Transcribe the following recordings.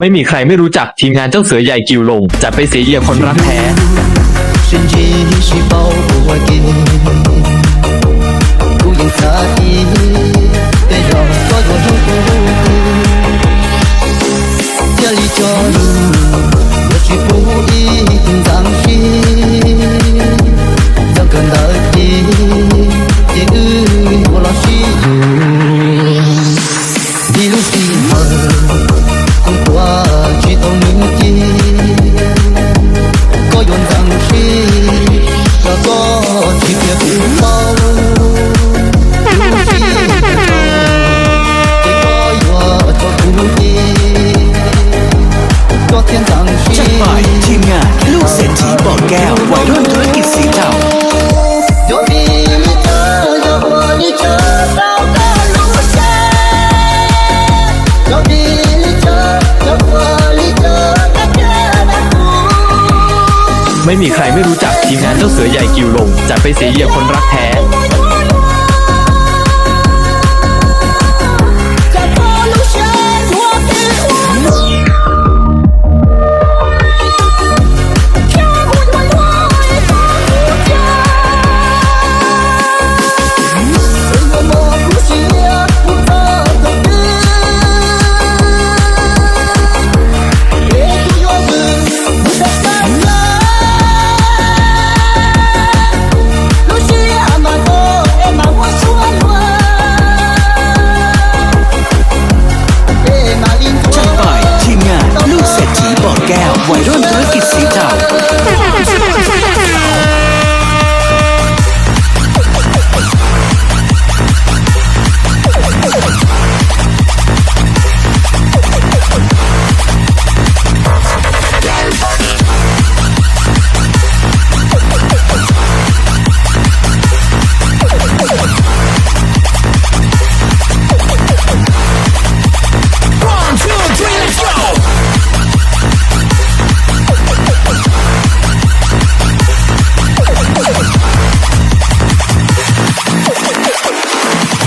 ไม่มีใครไม่รู้จักทีมงานเจ้าเสือใหญ่กิ่วหล่ง จัดไปเสียเยียคนรักแท้ Sib ntsib sib paub ua ke, kuv yeej xav tias tej zaum koj yuav hlub kuv thiaj li cog lus, yuav tsis pub ib tug ntxeev siab, yog kawm ntawv ces, ces wb yuav los sib yuav. Ib lub sij hawm kuv tuav tsis tau nws ces, koj yuav ntxeev siab los koj tsis qhia kuv paub. Ces koj yuav tso kuv lub cev, koj thiaj ntxeev siab. Team Nga lub xeem txiv pom kab uas lub ntuj kis xis thaum ไม่มีใครไม่รู้จักทีมงานเจ้าเสือใหญ่กิ่วหล่ง จัดไปเสียเยียคนรักแท้ Team Nga lub xeem txiv pom kab uas lub ntuj kis xis thaum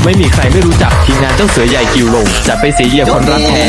ไม่มีใครไม่รู้จักทีมงานเจ้าเสือใหญ่กิ่วหล่ง จัดไปเสียเยียคนรักแท้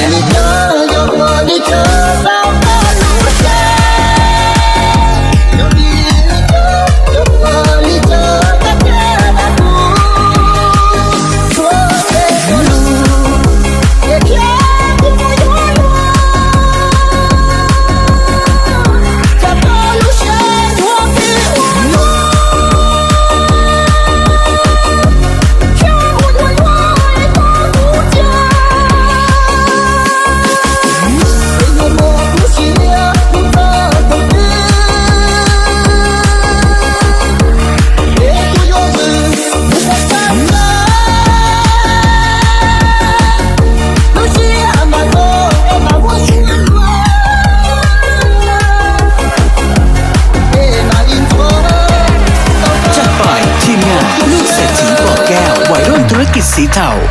Team Nga lub xeem txiv pom kab uas lub ntuj kis xis thaum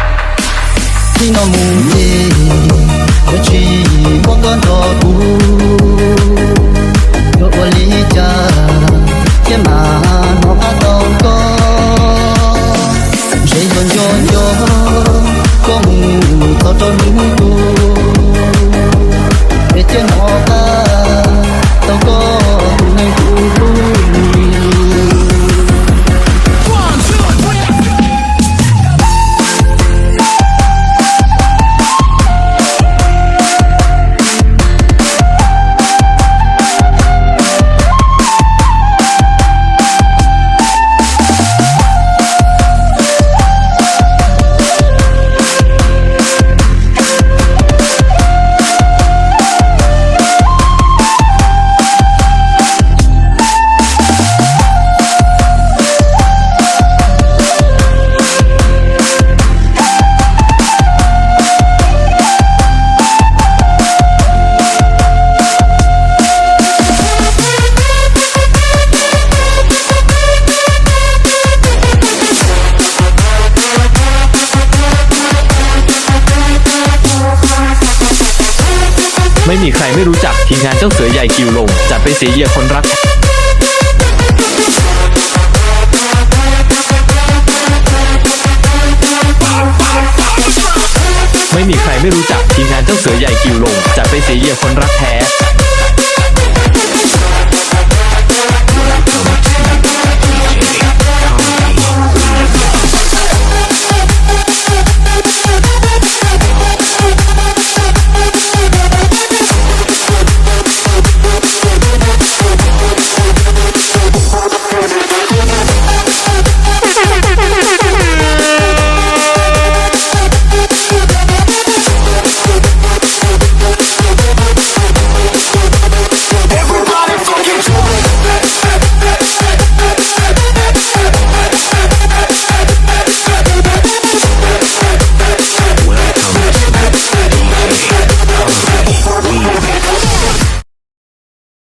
ที่นอนหมู่เย่ เมื่อชีพวกก้อนดอกบัว ดอกบัวลิจา เที่ยงมาหนอข้าต้องก็ ntshe yog nco nco koj mus txog rau hnub tuag, es thiaj hnov qab tau koj tus neeg kuv hlub. ไม่มีใครไม่รู้จักทีมงานเจ้าเสือใหญ่กิ่วหล่ง จัดไปเสียเยียคนรัก Team ไม่มีใครไม่รู้จักทีมงานเจ้าเสือใหญ่กิ่วหล่มจากไปเสียเหยียบคนรักแท้